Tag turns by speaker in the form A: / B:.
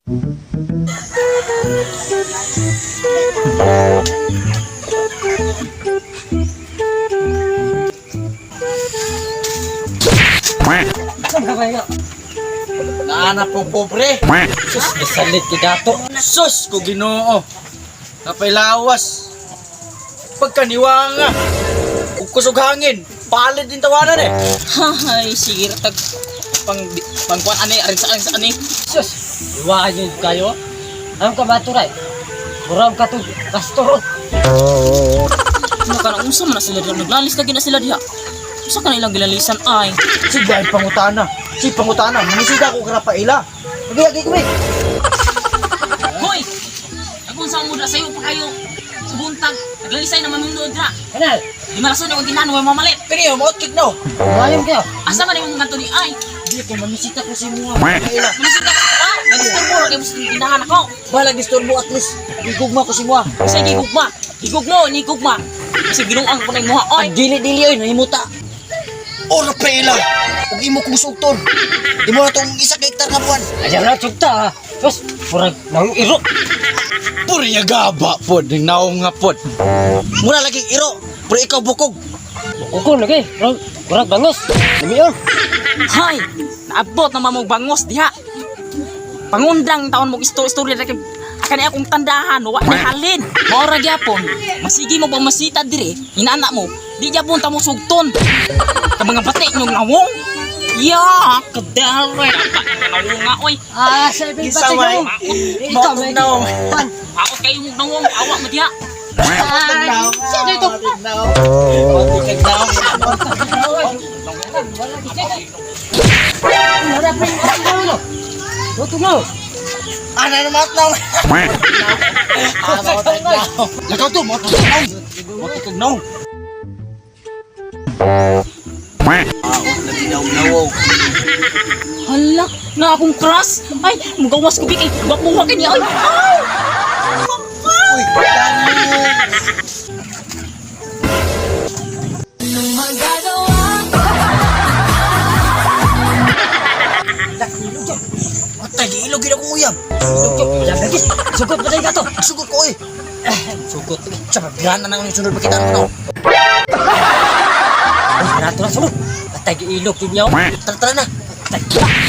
A: Saan ka ba ikaw?
B: Naanap pong pobre.
A: Sus, nasalit kay dato.
B: Sus ko Ginoo. Napailawas. Pagkaniwanga. Ug kusog hangin. Palid din tawanan eh.
C: Hay, sige tag pang pangkuan ani arin sa arin sa ani.
A: Sus, iwahan yun kayo. Ang kamaturay. Murag ka to, pastor.
C: Ano ka na unsa man na sila diha? Naglalis lagi na sila diha. Unsa ka na ilang gilalisan ay?
B: Sige ay pangutana. Si pangutana, manisida ko karapaila. Agi agi ko eh.
C: Hoy! Ako sa mo sayo pa kayo. Sa buntag, naglalisay na manunod ra.
A: Kanal,
C: Di malason akong tinahan way mamalit.
B: Kani mo kid no.
A: iwahan kayo.
C: Asa man imong ngadto ni ay?
B: Di ko mamisita ko sa imuha. Rafaela.
C: Manisita ka sa ah, nag-istorbo ra kay mo sa tindahan ako.
B: Balag disturbo at least. Gigugma ko si muha.
C: Kasi gigugma. Gigugmo, ni gugma. Kasi ginuang ko na imuha oy.
B: Ang dili-dili oy nahimuta. O Rafaela, ug imo kong sugton. Imo na tong isa ka hektar nga buwan.
A: Ayaw na, sugta ha. Sus, murag nang iro.
B: Puri nga gaba pod, ning naong nga pod. Mura lagi iro, pero ikaw bukog.
A: Bukog lagi, murag, murag bangos. Lamion.
C: Hay, naabot na mamong bangos diha. Pangundang taon mo istorya ra kay akan akong tandahan wa ni halin. Mao ra gyapon. Masigi mo pamasita dire, inaana mo. Di gyapon ta mo sugton. Ka mga bati inyong nawong. Ya, kadere. Nawong nga oy.
A: Ah, sa ibig
B: Gisamay.
A: pati mo. Ikaw,
B: Mautog naong.
A: Pan.
C: Aot kayo mong nawong awa mo diha.
A: Sino ito? Wala pa yung orang gawin, no? Luto mo.
B: Ana na mat naong. Lakaw to, mo to naong. Mo to naong. Naong.
C: Hala, na akong crush. Ay, mugawas ko bigay. Gwapuha kanya oy. Ay!
B: Uy, dami. Matay, giilog gid akong uyab.
A: Wala lagi. Sugot pa tayo ka to.
B: Sugot ko eh. Sugot. Sa pagbihan na nang sunod makita mo.
A: Ay, rato na sulod. Patay ilog ninyo.
B: Tara tara na.
A: Patay.